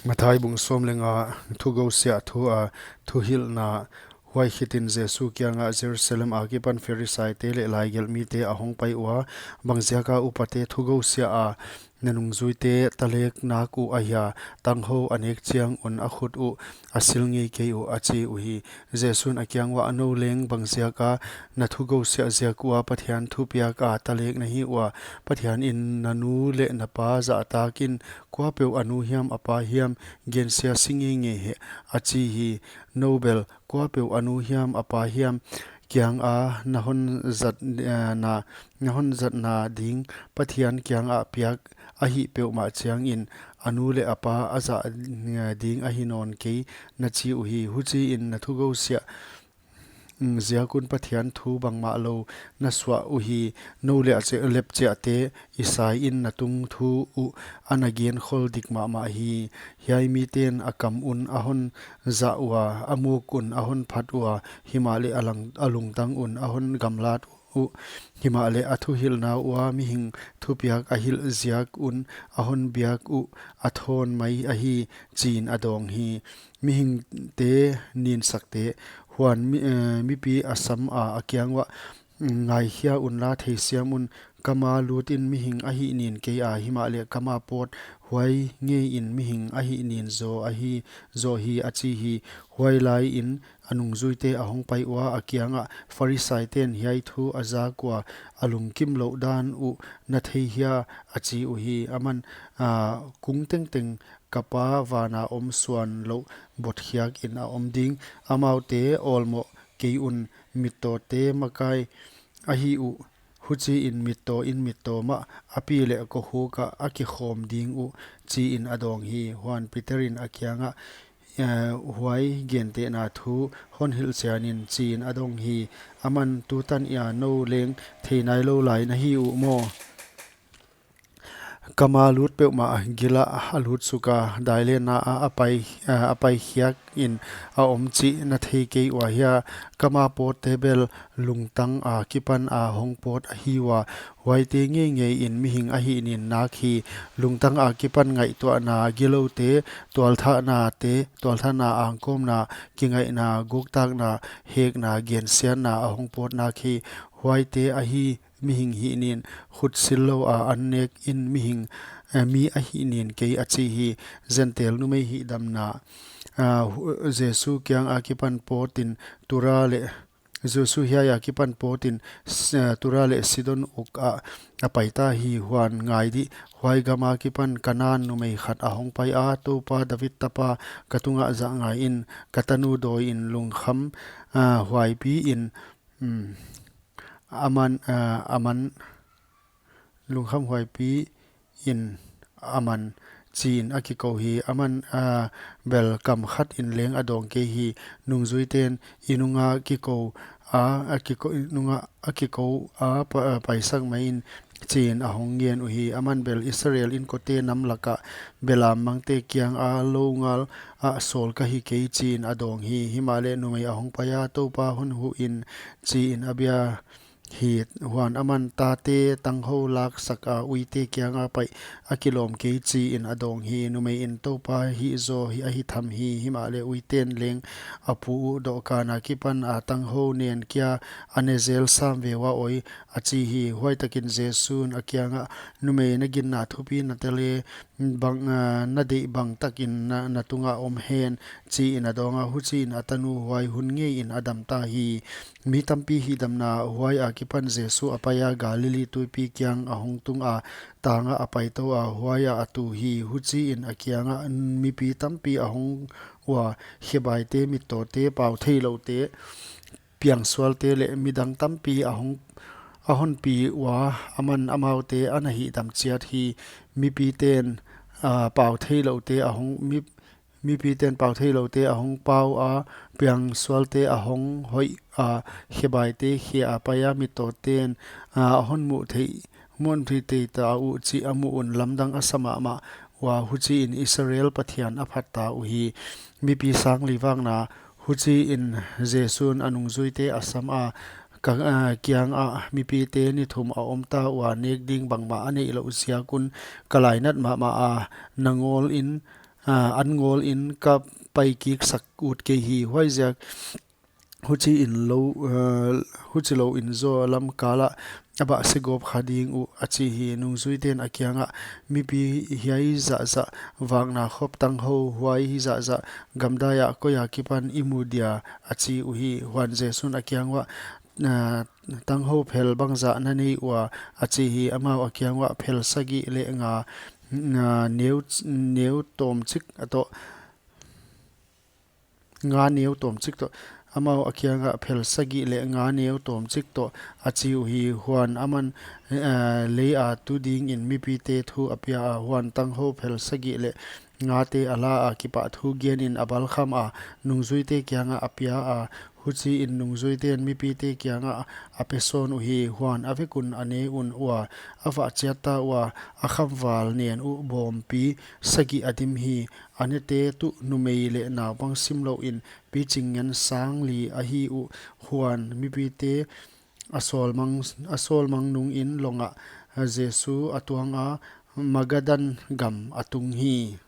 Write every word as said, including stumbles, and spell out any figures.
Matthai bung sawm leh nga. Thugousiah thu a thuhilhna. Huai khitin Jesu kiangah Jerusalem akipan Pharisaite leh laigelhmite a hongpai ua, bangziaka upate thugousiah a, na nungzuite talek nak uh ahia, tanghou a nek chiang un a khut uh a sil ngei kei uh, a chi uhi. Jesu'n a kiang uah, nou leng bangziaka na thugousiah ziak ua Pathian thupiak a talek na hi ua? Pathian in na nu leh na pa zahtak in, kuapeuh a nu hiam a pa hiam gensia si ngeingei heh, a chi hi. Nou bel kuapeuh a nu hiam a pa hiam kianga na hon zat, eh, na, na hon zatna ding Pathian kiangah piak ahih peuhmah chiangin, a nu leh a pa a zah, eh, ding ahi nawn kei, na chi uhi. Huchiin na thugousiah, mm, ziak un Pathian thu bangmah lou na suah uhi. Nou leh a che-, lepchiahte Isai in na tung thu uh a na gen khol dik mahmah hi. Hiai miten a kam un a hon zah ua, a muk un a hon phat ua, himahleh a lang-, a lungtang un a hon gamlat uh, himahleh a thuhilhna ua mihing thupiak a hilh ziak un a hon biak uh a thawn mai ahi, chiin a dawng hi. Mihingte ninsakte, huan mi-, eh, mipi a sam a, a kiang uah, mm, ngaikhia unla, theisiam un, kama lut in mihing a hihnin kei a, himahleh kama pawt huai ngei in mihing a hihnin zaw ahi, zaw hi, a chi hi. Huai laiin a nungzuite a hongpai ua, a kiangah, Pharisaiten hiai thu a zak ua, a lungkim louh dan uh na thei hia? a chi uhi. Aman, ah, kung tengteng ka Pa vana om suan louh botkhiak in a om ding. Amaute awlmoh kei un, mittawte makai ahi uh. Huchiin mittaw in mittaw mah a pi leh a kokhuk ah a kikhawm ding uh, chiin a dawng hi. Huan Peter in a kiangah, eh, huai gentehna thu hon hilh chianin, chiin a dawng hi. Aman, tutan ia nou leng thei nailou lai na hi uh maw? Kama lut peuhmah gil ah a lut suk a, dailenna ah a pai, eh, a paikhiak in a om chih na thei kei ua hia? Kama pawtte bel lungtang akipan a hong pawt ahi ua, huaite ngeingei in mihing a hihnin nak hi. Lungtang akipan ngaihtuahna giloute, tualthahnate, tualthahna, angkawmna, kingaihna, guktakna, hekna, gensiatna a hong pawt nak hi. Huaite ahi mihing hihnin, khut sil lou a an nek in mihing, eh, mi a hihnin kei, a chi hi. Jentel numei hihdamna. Ah, hu-, Jesu kiang akipan pawtin Tura leh, Jesu hiai akipan pawtin, s-, eh, Tura leh Sidon uk ah a paita hi. Huan ngai di, huai gam akipan Kanan numei khat a hongpai a, Toupa, David tapa, ka tungah zah ngai in, ka tanu dawi in lungkham, ah, huaipi in, mm, aman, ah, aman, lungkham huaipi in aman, chiin a kikou hi. Aman, ah, bel kam khat in leng a dawng kei hi. Nungzuiten, i nunga kikou a, a kikou, i nunga a kikou a, pa-, ah, paisak mai in, chiin a hong ngen uhi. Aman bel Israel inkote nam lakah belam mangte kianga lou ngal ah sawl ka hi kei, chiin a dawng hi. Himahleh numei a hongpai a, Toupa, hon huh in, chiin a bia hi. Huan aman, tate tanghou laksak a, uite kianga paih a kilawm kei, chiin a dawng hi. Numei in, Toupa, hih zaw hi ahi tham hi. Himahleh uiten leng a pu uh, Dohkan akipan a tanghou nen kia a ne zel sam ve ua oi, a chi hi. Huaitakin Jesu'n a kiangah, numei, na ginna thupi na tel e, bang, ah, na deih bangtakin na, na tunga om hen, chiin a dawng a. Huchiin a tanu huai hun ngeiin a damta hi. Mi tampi hihdamna. Huai akipan Jesu a pai a, Galili tuipi kiang a hong tung a, tangah a paitou a, huaiah a tu hi. Huchiin a kiangah mipi tampi a hong ua, khebaite, mittawte, pau theiloute, piangsualte leh midang tampi a hong, a honpi ua, aman amaute a na hihdam chiat hi. Mipiten, ah, pau theiloute a hong, mi-, mipiten pau theiloute a hong pau a, piangsualte a hong hoih a, khebaite khe a pai a, mittawten, ah, a hon muh theih, muh theih ta uh chih a muh un lamdang a sa mahmah ua, huchiin Israel Pathian a phat ta uhi. Mipi sang li vakna. Huchiin Jesu'n a nungzuite a sam a, ka, ah, kiangah, mipite ni thum a omta ua, nek ding bangmah a neih louh ziak un ka lainat mahmah a, na ngawl in, ah, an ngawlin ka paikiksak ut kei hi. Huaiziak huchi in lou, ah, huchi lou in zaw lam kal ah a bahse gawp kha ding uh, a chi hi. Nungzuite'n a kiangah, Mipi hiai zahzah vakna khop tanghou huai hi zahzah gamdai ah koi akipan i mu dia? a chi uhi. Huan Jesu'n a kiang uah, ah, Tanghou phel bangzah na nei ua? a chi hi. Amau a kiang uah, Phel sagih leh nga, ah, neu, neu tawmchik toh, nga neu tawmchik toh. Amau a kiangah, Phel sagih leh nga neu tawmchik toh, a chi uhi. Huan aman, eh, lei a tu dingin mipite thu a pia a, huan tanghou phel sagih leh ngate a la a, kipahthu genin a balkham a, nungzuite kiangah a pia a. Huchiin nungzuite'n mipite kiangah a pe sawn uhi. Huan a vek un a ne un ua, a vah chiat ta ua, a khamval nen uh bawmpi sagih a dim hi. A nete tuh numei leh naupang simlouhin piching ngen sang li ahi uh. Huan mipite a sawlmang, a sawlmang nungin lawngah Jesu a tuang a, Magadan gam a tung hi.